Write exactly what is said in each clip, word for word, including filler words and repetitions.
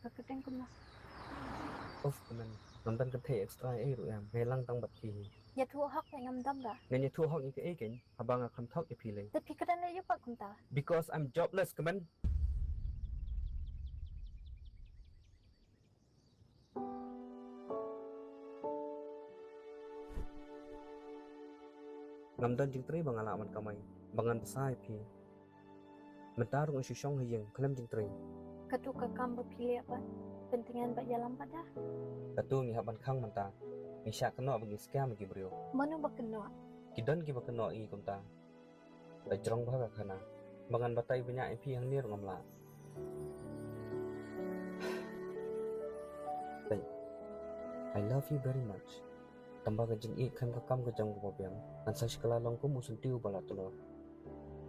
Ka kyrteng kumno? Of, kmen. Ngam don kynthei extra ei ruh ïa. Nga ïalang tang bad phi. Ïathuh hok te ngam don da. Ngan ïathuh hok ïa kaei kein, haba nga kham thok ïa phi lei. Te phi kren leh ïa pat kumta. Because I'm jobless, kmen. Ngam don jingtrei ba nga lah ban kamai, ba ngan bsa ïa phi. Mynta ruh nga shu shong ha ïing khlem jingtrei. Kato ka kam ba phi leh pat, pyntngen bad ïalam pat da. Kato ngi hap ban khang mynta. Ngi shah kynnoh ba ngi skhem ïa ki briew. Mano ba kynnoh? Ki don kiba kynnoh ïa ngi kumta. La jrong bha ka khana. Ba ngan batai bniah ïa phi hangne ruh ngam lah. Hey, I love you very much. Tangba ka jingïeit khlem ka kam ka jong ka babiang. Ngan sa shim ka la long kum u syntiew ba la tlor.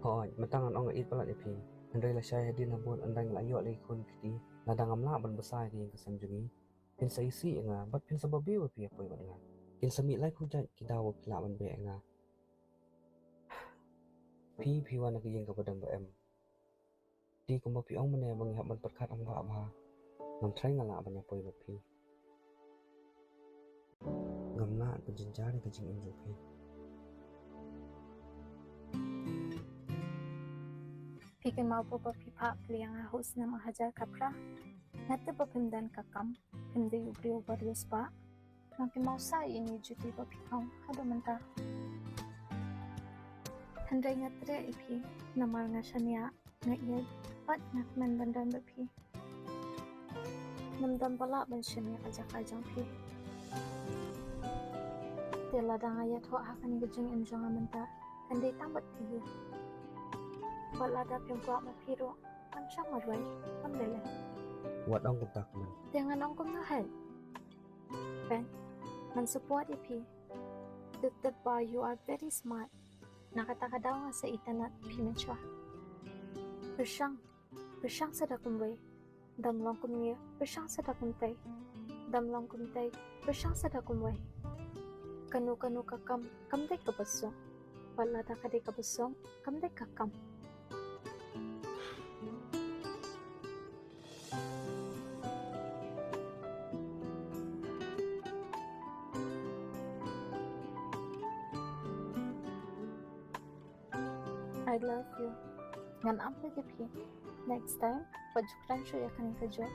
Hooid, mynta ngan ong nga ïeit palat ïa phi. Hynrei lashai hadien habud ynda ngi la ïoh lei khun kti. Lada ngam lah ban bsa ïa ka ïing ka sem jong ngi, phin sa isih ïa nga bad phin sa babe ba phi ïa poi bad nga. Kin sa mih lai khubjait ki daw ba phi lah ban beh ïa nga. Phi, phi wan na ka ïing kaba dang ba em. Te kumba phi ong mynne ba ngi hap ban pyrkhat hangne bha bha. Ngam tharai nga lah ban ïa poi bad phi. Ngam lah ban jynjar ïa ka jingim jong phi. Phi kynmaw ba phi phah plie ïa nga ha u snem ar hajar khatphra. Nga tip ba phim don ka kam, phim dei u briew ba riewspah. Nga kynmaw sa ïa ine i juti ba phi ong haduh mynta. Hynrei nga treh ïa phi namar nga shaniah, nga ïeit bad nga kmen ban don bad phi. Ngam don ba lah ban shaniah ha ka jaka jong phi. Te lada nga ïathuh ha kane ka jingim jong nga mynta, kan dei tang bad phi hi. Bad lada phim kwah ma phi ruh, ngan shong marwei, kam dei lei. Wat ong kumta, kmen. Te ngan ong kumno hi? Ben, ngan support ïa phi. Tip tip ba you are very smart. Na kata ka daw nga sa itynnad phi mynshuwa. Pyrshang, pyrshang sa da kumwei. Dang long kumne, pyrshang sa da kumtei. Dang long kumtei, pyrshang sa da kumwei. Kano kano ka kam kam dei kaba suk. Bad lada ka dei kaba suk, kam dei ka kam. I love you. Ngan ap ïa phi. Next time, wat ju kren shuh ïa kane ka jok.